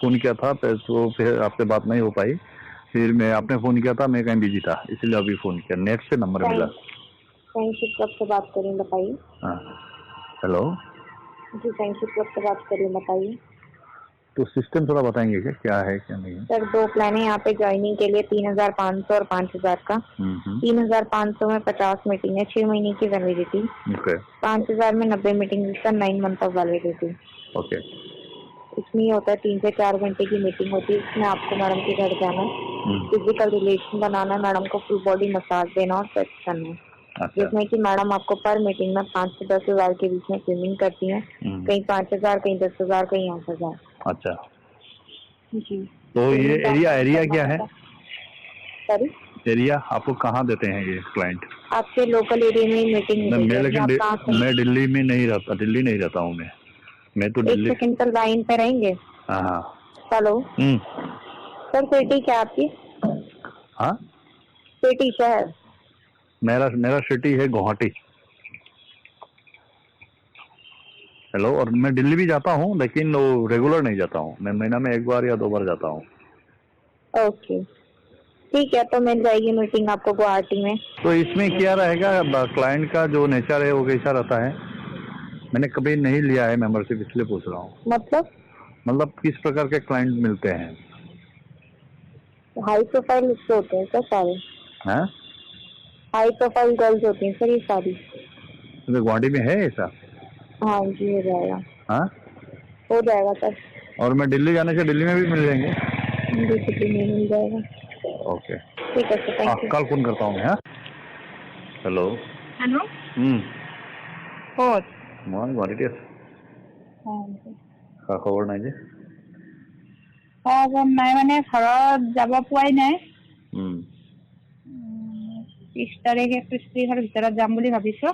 Phone किया था, तो फिर आपसे बात नहीं हो पाई। फिर मैं आपने फोन किया था, मैं कहीं बिजी था, इसलिए अभी फोन किया। नेट से नंबर मिला। फ्रेंडशिप क्लब से बात कर रही हूँ, बताइए। हाँ, हेलो। जी, फ्रेंडशिप क्लब से बात कर रही हूँ, बताइए। तो सिस्टम थोड़ा बताएंगे क्या क्या है क्या नहीं है? सर, दो प्लान है यहाँ पे ज्वाइनिंग के लिए, 3,500 और 5,000 का। 3,500 में 50 मीटिंग है, 6 महीने की वैलिडिटी। ओके। 5,000 में 90 meeting, sir, 9 month of validity. Okay. इसमें ये होता है 3 से 4 घंटे की मीटिंग होती है। इसमें आपको मैडम के घर जाना है, फिजिकल रिलेशन बनाना है, मैडम को फुल बॉडी मसाज देना और सेक्स करना है। अच्छा। जिसमें कि मैडम आपको पर मीटिंग में 5 से 10 हजार के बीच में पेमेंट करती हैं। कहीं 5,000, कहीं 10,000, कहीं 8,000। अच्छा। जी। तो ये एरिया एरिया क्या है? सॉरी? एरिया आपको कहाँ देते हैं ये क्लाइंट? आपके लोकल एरिया में ही मीटिंग मैं मिलेगी। लेकिन आप कहाँ से? मैं दिल्ली में नहीं रहता, दिल्ली नहीं रहता हूँ मैं। मैं तो एक दिल्ली। सेकंड सर, लाइन पे रहेंगे? हाँ हाँ। हेलो। सर, सिटी क्या आपकी? हाँ? सिटी, शहर। मेरा मेरा सिटी है गुवाहाटी। हेलो। और मैं दिल्ली भी जाता हूँ, लेकिन वो रेगुलर नहीं जाता हूँ। मैं महीना में एक बार या दो बार जाता हूँ। ओके, ठीक है, तो मिल जाएगी मीटिंग आपको गुवाहाटी में। तो इसमें क्या रहेगा, क्लाइंट का जो नेचर है वो कैसा रहता है? मैंने कभी नहीं लिया है मेंबरशिप, इसलिए पूछ रहा हूँ। मतलब? मतलब किस प्रकार के क्लाइंट मिलते हैं? हाई प्रोफाइल उससे होते हैं सर सारे। हाँ? हाई प्रोफाइल गर्ल्स होती हैं सर ये सारी। तो गुवाहाटी में है ऐसा? हाँ जी, हो जाएगा। हाँ? हो जाएगा सर। और मैं दिल्ली जाने से दिल्ली में भी मिल जाएंगे? जी, दिल्ली में मिल जाएगा। ओके, ठीक है सर, हाँ, thank you. कल फोन करता हूँ मैं। हाँ, हेलो। হেল্ল'। ক'ত? মই গুৱাহাটীতে আছোঁ। খা খবৰ নাই যে? খবৰ নাই মানে ঘৰত যাব পোৱাই নাই। 30 তাৰিখ, 31 তাৰিখৰ ভিতৰত যাম বুলি ভাবিছোঁ।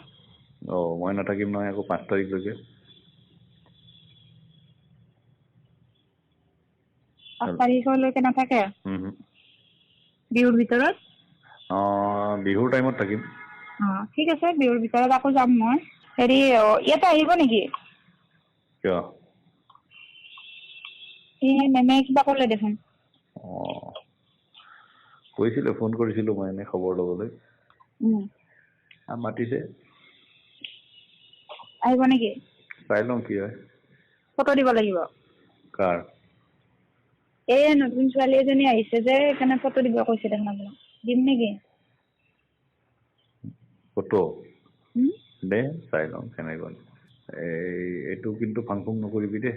অঁ, মই নাথাকিম নহয় আকৌ 5 তাৰিখলৈকে। 5 তাৰিখলৈকে নাথাকে? বিহুৰ ভিতৰত? অঁ, বিহুৰ টাইমত থাকিম। অঁ, ঠিক আছে, বিহুৰ ভিতৰত আকৌ যাম মই। হেৰি, ইয়াতে আহিব নেকি? কিয়? এই মেমে কিবা ক'লে দেখোন। অঁ, কৈছিলে, ফোন কৰিছিলোঁ মই এনেই খবৰ ল'বলৈ। মাতিছে। আহিব নেকি? চাই লওঁ কি হয়। ফটো দিব লাগিব। কাৰ? এই নতুন ছোৱালী এজনী আহিছে যে, সেইকাৰণে ফটো দিব কৈছে দেখোন আপোনাক। দিম নেকি? ফটো দে, চাই লওঁ কেনেকুৱা। এই এইটো কিন্তু ফাং ফুং নকৰিবি দেই,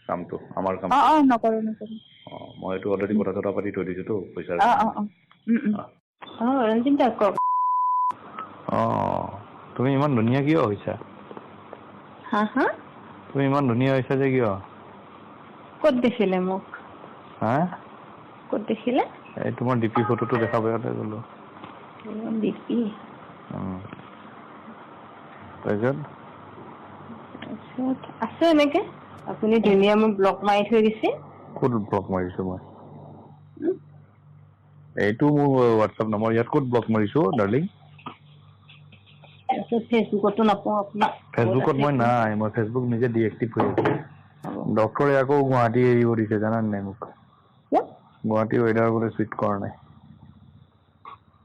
কামটো আমাৰ কাম। অঁ অঁ, নকৰোঁ নকৰোঁ। অঁ, মই এইটো অলৰেডি কথা চথা পাতি থৈ দিছোঁতো পইচাৰ। অঁ অঁ অঁ, অঁ, ৰঞ্জিত দা, কওক। অঁ, তুমি ইমান ধুনীয়া কিয় হৈছা? হা হা? তুমি ইমান ধুনীয়া হৈছা যে কিয়? ক'ত দেখিলে মোক? হা? ক'ত দেখিলে? এই তোমাৰ ডিপি ফটোটো দেখা পাই গ'লো। ডিপি? তাৰপিছত? তাৰপিছত আছো এনেকে। আপুনি ধুনীয়া, মোক ব্লক মাৰি থৈ দিছে। ক'ত ব্লক মাৰিছো মই? এইটো মোৰ হোৱাটছআপ নম্বৰ, ইয়াত ক'ত ব্লক মাৰিছো ডাৰ্লিং? তাৰপিছত ফেচবুকতো নাপাওঁ আপোনাক। ফেচবুকত মই নাই, মই ফেচবুক নিজে ডিএক্টিভ কৰি আছো। ডক্টৰে আকৌ গুৱাহাটী এৰিব দিছে, জানা নাই মোক? কিয়? গুৱাহাটী ৱেডাৰ বোলে চুইট কৰা নাই।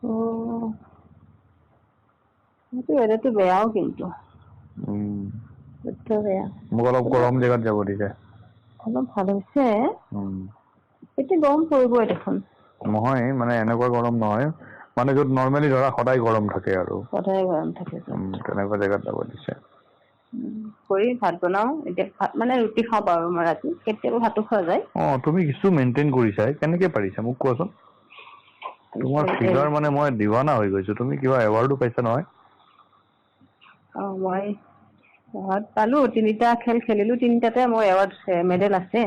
অঁ, সেইটো ৱেডাৰটো বেয়াও কিন্তু। বৈদ্য বেয়া। মোক অলপ গৰম জেগাত যাব দিছে। অলপ ভাল হৈছে। এতিয়া গৰম পৰিবই দেখোন। নহয় মানে এনেকুৱা গৰম নহয়, মানে য'ত নৰ্মেলি ধৰা সদায় গৰম থাকে আৰু। সদায় গৰম থাকে য'ত। তেনেকুৱা জেগাত যাব দিছে। কৰি ভাত বনাও এতিয়া, ভাত মানে ৰুটি খাওঁ বাৰু মই ৰাতি, কেতিয়াবা ভাতো খোৱা যায়। অঁ, তুমি কিছু মেইনটেইন কৰিছা, কেনেকে পাৰিছা মোক কোৱাচোন? তোমাৰ ফিগাৰ মানে মই দিৱানা হৈ গৈছো। তুমি কিবা এৱাৰ্ডো পাইছা নহয়? অঁ, মই এৱাৰ্ড পালো, 3টা খেল খেলিলো, 3টাতে মোৰ এৱাৰ্ড মেডেল আছে।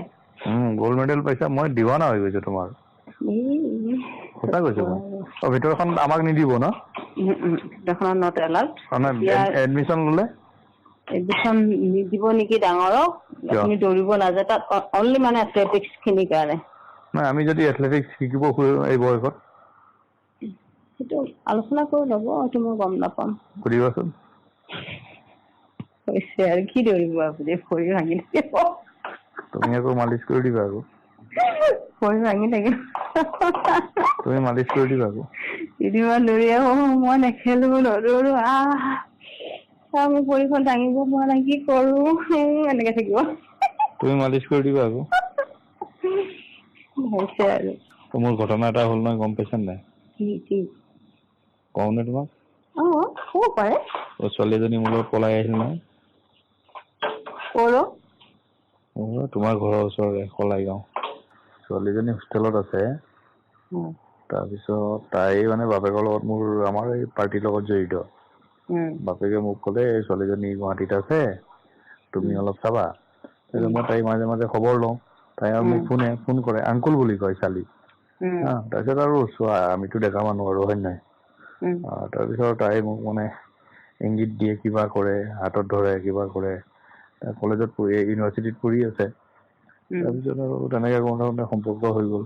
গ'ল্ড মেডেল পাইছা, মই দিৱানা হৈ গৈছো তোমাৰ। সঁচা কৈছো মই। অঁ, ভিতৰখন আমাক নিদিব ন? ভিতৰখনত not allowed. Admission ল'লে? এডমিশ্যন নিদিব নেকি ডাঙৰক? আপুনি দৌৰিব নাযায় তাত, অনলি মানে এথলেটিক্স খিনিৰ কাৰণে। নাই, আমি যদি এথলেটিক্স শিকিব খোজো এই বয়সত? সেইটো আলোচনা কৰি ল'ব, সেইটো মই গম নাপাম। সুধিবাচোন। হৈছে আৰু কি দৌৰিব আপুনি, ভৰি ভাঙি থাকিব। তুমি আকৌ মালিচ কৰি দিবা আকৌ। ভৰি ভাঙি থাকিব। তুমি মালিচ কৰি দিবা আকৌ। কেইদিনমান ধৰি মই নেখেলো, নদৌৰো, আহ মোৰ ভৰিখন দাঙিব পৰা নাই, কি কৰো, এনেকে থাকিব। তুমি মালিচ কৰি দিবা আকৌ। হৈছে আৰু। মোৰ ঘটনা এটা হ'ল নহয়, গম পাইছা নাই? কি কি কওঁ নে তোমাক? অ, হ'ব পাৰে। ছোৱালী এজনী মোৰ লগত পলাই আহিল নহয়। ক'ৰ? তোমাৰ ঘৰৰ ওচৰৰে কলাইগাঁও। ছোৱালীজনী হোষ্টেলত আছে। তাৰপিছত তাই মানে বাপেকৰ লগত মোৰ আমাৰ এই পাৰ্টিৰ লগত জড়িত। বাপেকে মোক ক'লে এই ছোৱালীজনী গুৱাহাটীত আছে, তুমি অলপ চাবা। তাৰপিছত মই তাইক মাজে মাজে খবৰ লওঁ। তাই আৰু মোক ফোন কৰে, আংকুল বুলি কয় ছোৱালী। তাৰপিছত আৰু চোৱা, আমিতো ডেকা মানুহ আৰু, হয় নাই? তাৰপিছত তাই মোক মানে ইংগিত দিয়ে, কিবা কৰে, হাতত ধৰে, কিবা কৰে। কলেজত পঢ়ি, ইউনিভাৰ্চিটিত পঢ়ি আছে। তাৰপিছত আৰু তেনেকে কৰোঁতে সম্পৰ্ক হৈ গ'ল।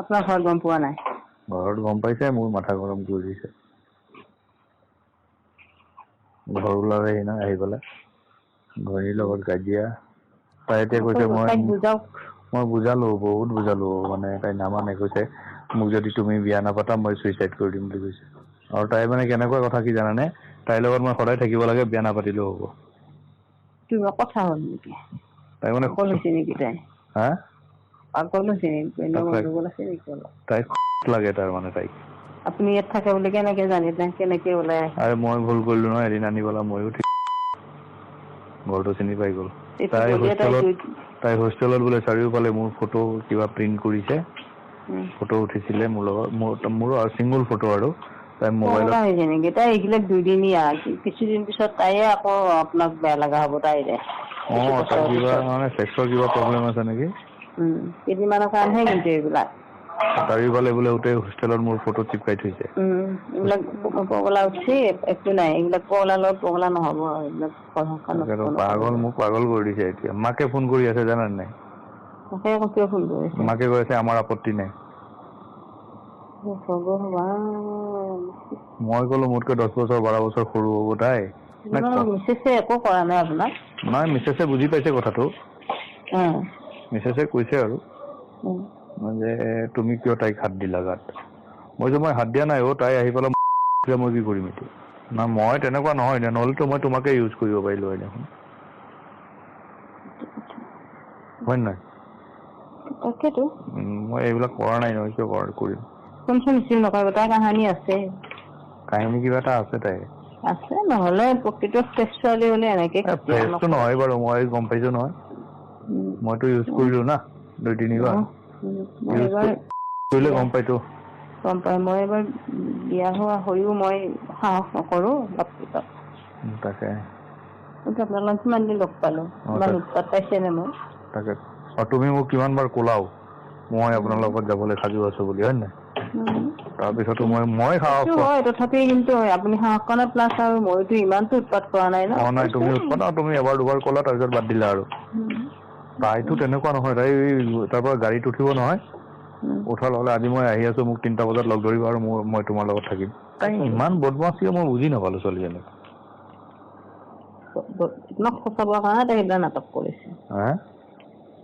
আপোনাৰ ঘৰত গম পোৱা নাই? ঘৰত গম পাইছে, মোৰ মাথা গৰম কৰি দিছে। ঘৰ ওলালেহি নহয় আহি পেলাই, ঘৈণীৰ লগত কাজিয়া। তাই এতিয়া কৈছে মই বুজালো, বহুত বুজালো, মানে তাই নামানে। কৈছে মোক যদি তুমি বিয়া নাপাতা মই চুইচাইড কৰি দিম বুলি কৈছে। আৰু তাই মানে কেনেকুৱা কথা কি জানানে, তাইৰ লগত মই সদায় থাকিব লাগে, বিয়া নাপাতিলেও হ'ব। কিবা কথা হ'ল নেকি? তাই মানে পাগল হৈছে নেকি তাই? হা, পাগল হৈছে নেকি? তাইক লাগে তাৰ মানে তাইক। আপুনি ইয়াত থাকে বুলি কেনেকে জানিলে, কেনেকে ওলাই আহে? আৰে মই ভুল কৰিলো নহয়, এদিন আনি পেলাই ময়ো ঠিক ঘৰটো চিনি পাই গ'ল। তাই হোষ্টেলত বোলে চাৰিওফালে মোৰ ফটো কিবা প্ৰিণ্ট কৰিছে, ফটো উঠিছিলে মোৰ লগত, মোৰো আৰু চিংগল ফটো। আৰু তাই মোবাইলত হৈছে নেকি তাই? এইবিলাক দুদিনীয়া, কিছুদিন পিছত তাইয়ে আকৌ আপোনাক বেয়া লগা হ'ব তাইৰে। অ, তাই কিবা মানে ছেক্সৰ কিবা প্ৰব্লেম আছে নেকি? কেইদিনমানৰ কাৰণেহে কিন্তু এইবিলাক। চাৰিওফালে বোলে গোটেই হোষ্টেলত মোৰ ফটো চিপকাই থৈছে। এইবিলাক পগলা উঠছি, একো নাই, এইবিলাক পগলা লগত পগলা নহ'ব আৰু, এইবিলাক পাগল, মোক পাগল কৰি দিছে। এতিয়া মাকে ফোন কৰি আছে জানা নাই? মাকে আকৌ কিয় ফোন কৰিছে? মাকে কৈ আছে আমাৰ আপত্তি নাই। ভগৱান। মই ক'লো মোতকৈ 10 বছৰ 12 বছৰ সৰু হ'ব তাই। মিছেছে একো কৰা নাই আপোনাক? নাই, মিছেছে বুজি পাইছে কথাটো। মিছেছে কৈছে আৰু যে তুমি কিয় তাইক হাত দিলা গাত? মই যে মই হাত দিয়া নাই অ, তাই আহি পেলাই মই কি কৰিম এতিয়া? না মই তেনেকুৱা নহয়, নহ'লেতো মই তোমাকে ইউজ কৰিব পাৰিলো হয় দেখোন, হয় নাই? তাকেতো মই এইবিলাক কৰা নাই নহয়, কিয় কৰিম? ফোন ৰিচিভ নকৰিব, তাইৰ কাহানী আছে। কাহিনী কিবা এটা আছে তাইৰ। আছে, নহ'লে প্ৰকৃত ফ্ৰেছ ছোৱালী হ'লে এনেকে ফ্ৰেছটো নহয় বাৰু, মই গম পাইছো নহয়, মইতো ইউজ কৰিলো না 2-3 বাৰ। কৰিলে গম পাইতো। গম পাই। মই এবাৰ বিয়া হোৱা হৈও মই সাহস নকৰো। তাকে আপোনালোক কিমান দিন লগ পালো, ইমান উৎপাত পাইছে নে মই? তাকে। আৰু তুমি মোক কিমান বাৰ ক'লাও মই আপোনাৰ লগত যাবলৈ সাজু আছো বুলি, হয় নাই? তাৰপিছতো মই সাহস হয়, তথাপি কিন্তু আপুনি সাহস কৰা প্লাছ আৰু মইতো ইমানটো উৎপাত কৰা নাই ন। অ নাই, তুমি উৎপাত, তুমি এবাৰ দুবাৰ ক'লা, তাৰপিছত বাদ দিলা আৰু। তাইতো তেনেকুৱা নহয়, তাই তাৰ পৰা গাড়ীত উঠিব নহয়, উঠাৰ লগে আজি মই আহি আছো, মোক 3টা বজাত লগ ধৰিব আৰু মই তোমাৰ লগত থাকিম। তাই ইমান বদমাছ কিয় মই বুজি নাপালো ছোৱালীজনীক। আপোনাক ফচাবৰ কাৰণে তাই সেইবিলাক নাটক কৰিছে।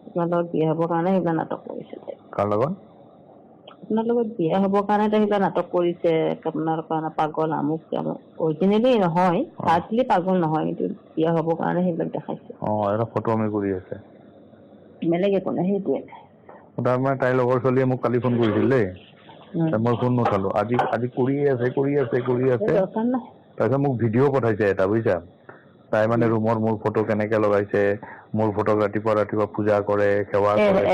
আপোনাৰ লগত বিয়া হ'বৰ কাৰণে সেইবিলাক নাটক কৰিছে। কাৰ লগত? আপোনাৰ লগত বিয়া হ'বৰ কাৰণে তাই সেইবিলাক নাটক কৰিছে। আপোনাৰ কাৰণে পাগল আমুক তামুক, অৰিজিনেলি নহয়, হাৰ্ডলি পাগল নহয়, কিন্তু বিয়া হ'বৰ কাৰণে সেইবিলাক দেখাইছে। অ, এটা ফটো আমি কৰি আছে, বেলেগ একো নাই, সেইটোৱে। তাৰমানে তাইৰ লগৰ ছোৱালীয়ে মোক কালি ফোন কৰিছিল দেই, মই ফোন নুঠালো। আজি আজি কৰিয়ে আছে, কৰি আছে, কৰি আছে। তাৰপিছত মোক ভিডিঅ' পঠাইছে এটা, বুজিছা? তাই মানে ৰুমত মোৰ ফটো কেনেকে লগাইছে, মোৰ ফটোক ৰাতিপুৱা ৰাতিপুৱা পূজা কৰে, সেৱা কৰে,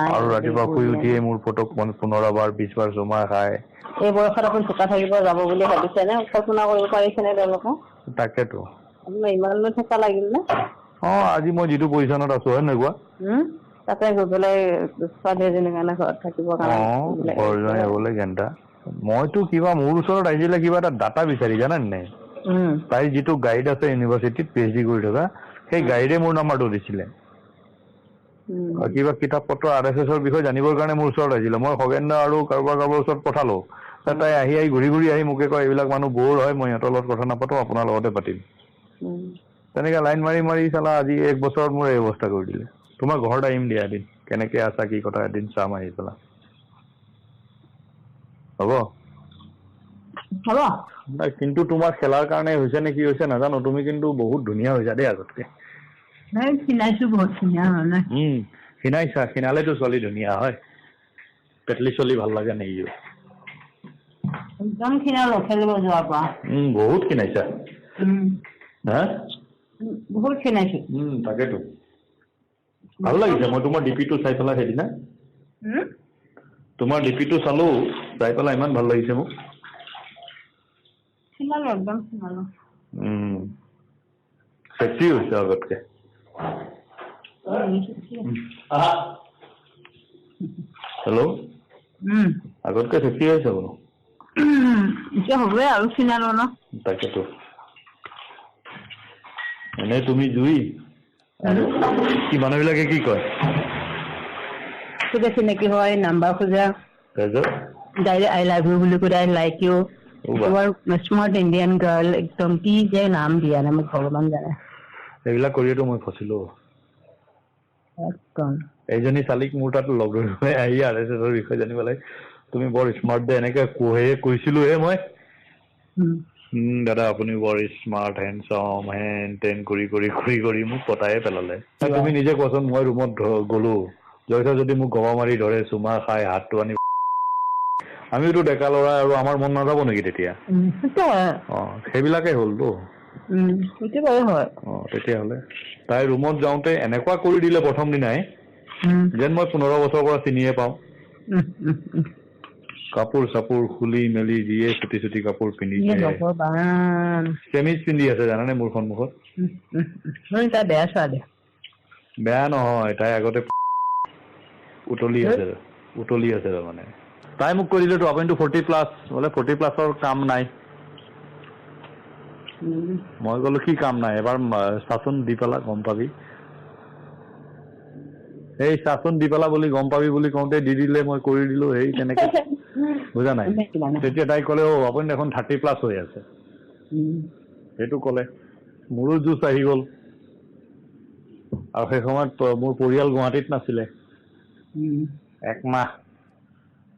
আৰু ৰাতিপুৱা শুই উঠিয়ে মোৰ ফটোক 15 বাৰ 20 বাৰ চুমা খায়। এই বয়সত আপুনি ঢুকা থাকিব যাব বুলি ভাবিছে নে? কল্পনা কৰিব পাৰিছেনে তেওঁলোকে? তাকেতো। আপোনাৰ ইমানলৈ ঠেকা লাগিল নে? অ, আজি মই যিটো পজিশ্যনত আছো, হয় নহয় কোৱা? তাতে গৈ পেলাই ছোৱালী এজনীৰ কাৰণে ঘৰত থাকিব কাৰণে ঘৰ জোঁৱাই হ'বলৈ ঘেণ্টা। মইতো কিবা মোৰ ওচৰত আহিছিলে কিবা এটা ডাটা বিচাৰি, জানা নাই? তাইৰ যিটো গাইড আছে ইউনিভাৰ্চিটিত PhD কৰি থকা, সেই গাইডে মোৰ নাম্বাৰটো দিছিলে। কিবা কিতাপ পত্ৰ RSSৰ বিষয়ে জানিবৰ কাৰণে মোৰ ওচৰত আহিছিলে। মই খগেন আৰু কাৰোবাৰ কাৰোবাৰ ওচৰত পঠালো। তাই আহি আহি ঘূৰি ঘূৰি আহি মোকে কয় এইবিলাক মানুহ বৰ হয়, মই সিহঁতৰ লগত কথা নাপাতো, আপোনাৰ লগতে পাতিম। তেনেকে লাইন মাৰি মাৰি চালা আজি 1 বছৰত মোৰ এই অৱস্থা কৰি দিলে। তোমাৰ ঘৰত আহিম দিয়া এদিন। কেনেকে আছা কি কথা এদিন চাম আহি পেলাই। হ'ব হ'ব। নাই, কিন্তু তোমাৰ খেলাৰ কাৰণে হৈছে নে কি হৈছে নাজানো, তুমি কিন্তু বহুত ধুনীয়া হৈছা দেই আগতকে। নাই, ক্ষীণাইছো বহুত, ধুনীয়া হোৱা নাই। ক্ষীণাইছা, ক্ষীণালেতো ছোৱালী ধুনীয়া হয়। পেটলি ছোৱালী ভাল লাগে নেকি? একদম ক্ষীণালো খেলিব যোৱাৰ পৰা। বহুত ক্ষীণাইছা। হা, বহুত ক্ষীণাইছো। তাকেতো ভাল লাগিছে। মই তোমাৰ ডিপিটো চাই পেলাই সেইদিনা, তোমাৰ ডিপিটো চালো, চাই পেলাই ইমান ভাল লাগিছে মোক। ক্ষীণালো, একদম ক্ষীণালো। চেক্সি হৈছে আগতকে। হেল্ল', আগতকে চেক্সি হৈছে বোলো। এতিয়া হ'বই আৰু, ক্ষীণালো ন। তাকেতো এনেই তুমি জুই আৰু কি মানুহবিলাকে কি কয়? চবে চিনাকি হয়, নাম্বাৰ খোজা, তাৰপিছত ডাইৰেক্ট I love you বুলি কৈ, I like you, তোমাৰ স্মাৰ্ট ইণ্ডিয়ান গাৰ্ল, একদম কি যে নাম দিয়া নাই মোক ভগৱান জানে। এইবিলাক কৰিয়েতো মই ফচিলো। একদম এইজনী ছোৱালীক মোৰ তাত লগ ধৰিবলৈ আহি আৰ এছ এছৰ বিষয়ে জানিব লাগে, তুমি বৰ স্মাৰ্ট দে, এনেকে কৈছিলোহে মই। দাদা আপুনি বৰ স্মাৰ্ট, হেণ্ডচম, হেন তেন কৰি কৰি কৰি কৰি মোক পতায়ে পেলালে। তুমি নিজে কোৱাচোন, মই ৰুমত গলো, জয়সা যদি মোক গবা মাৰি ধৰে, চুমা খাই হাতটো আনি, আমিওতো ডেকা ল'ৰা আৰু আমাৰ মন নাযাব নেকি তেতিয়া? অ, সেইবিলাকে হ'লতো। অ, তেতিয়াহ'লে তাই ৰুমত যাওঁতে এনেকুৱা কৰি দিলে প্ৰথম দিনাই, যেন মই 15 বছৰৰ পৰা চিনিয়ে পাওঁ। কাপোৰ চাপোৰ খুলি মেলি যিয়ে চুটি চুটি কাপোৰ পিন্ধিছে, চেমিজ পিন্ধি আছে জানানে মোৰ সন্মুখত। তাই বেয়া ছোৱালী। বেয়া নহয়, তাই আগতে উতলি আছে, উতলি আছে তাৰমানে। তাই মোক কৈ দিলেতো আপুনিতো 40+, বোলে 40+ৰ কাম নাই। মই ক'লো কি কাম নাই, এবাৰ চাচোন দি পেলা গম পাবি। এই চাচোন দি পেলা বুলি গম পাবি বুলি কওঁতে দি দিলে, মই কৰি দিলো। সেই তেনেকে, বুজা নাই? তেতিয়া তাই ক'লে, অ আপুনি দেখোন 30+ হৈ আছে। সেইটো ক'লে মোৰো জুচ আহি গ'ল। আৰু সেই সময়ত মোৰ পৰিয়াল গুৱাহাটীত নাছিলে, একমাহ।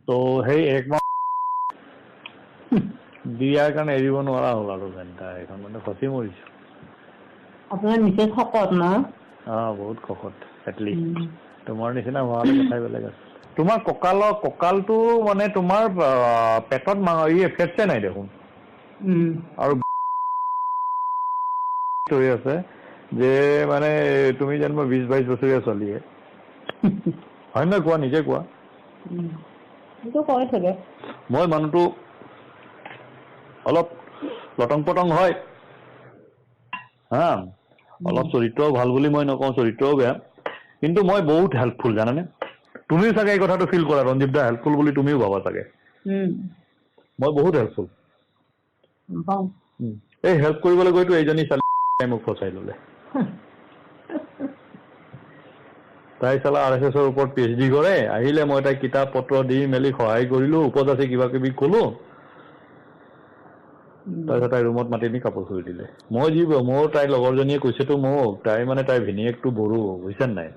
ত' সেই একমাহ দিয়াৰ কাৰণে এৰিব নোৱাৰা হ'ল আৰু ঘণ্টা এইখন মানে ফচি মৰিছো। আপোনাৰ মিছেছ শকত ন? অ, বহুত শকত, পেটলি। তোমাৰ নিচিনা হোৱা হ'লে কথাই বেলেগ আছে। তোমাৰ কঁকালটো মানে তোমাৰ পেটত ফেটছে নাই দেখোন, আৰু হৈ আছে যে মানে তুমি যেনিবা 20-22 বছৰীয়া ছোৱালীয়ে হয় নহয়? কোৱা, নিজে কোৱা। মই মানুহটো অলপ লটং পটং হয়, হা, অলপ চৰিত্ৰও ভাল বুলি মই নকওঁ, চৰিত্ৰও বেয়া, কিন্তু মই বহুত হেল্পফুল জানানে? তুমিও চাগে এই কথাটো ফিল কৰা, ৰঞ্জীৱ দা হেল্পফুল বুলি তুমিও ভাবা চাগে। মই বহুত হেল্পফুল। এই হেল্প কৰিবলৈ গৈতো এইজনী ছোৱালী মোক ফচাই ললে। তাই চালা আৰ এছ এছৰ ওপৰত PhD কৰে, আহিলে মই তাইক কিতাপ পত্ৰ দি মেলি সহায় কৰিলো, উপযাচি কিবা কিবি কলো, তাৰপিছত তাই ৰুমত মাতি নি কাপোৰ খুলি দিলে। মই যি মোৰ তাইৰ লগৰজনীয়ে কৈছেতো মোক, তাই মানে তাইৰ ভিনীয়েকটো বড়ো, বুজিছা নাই?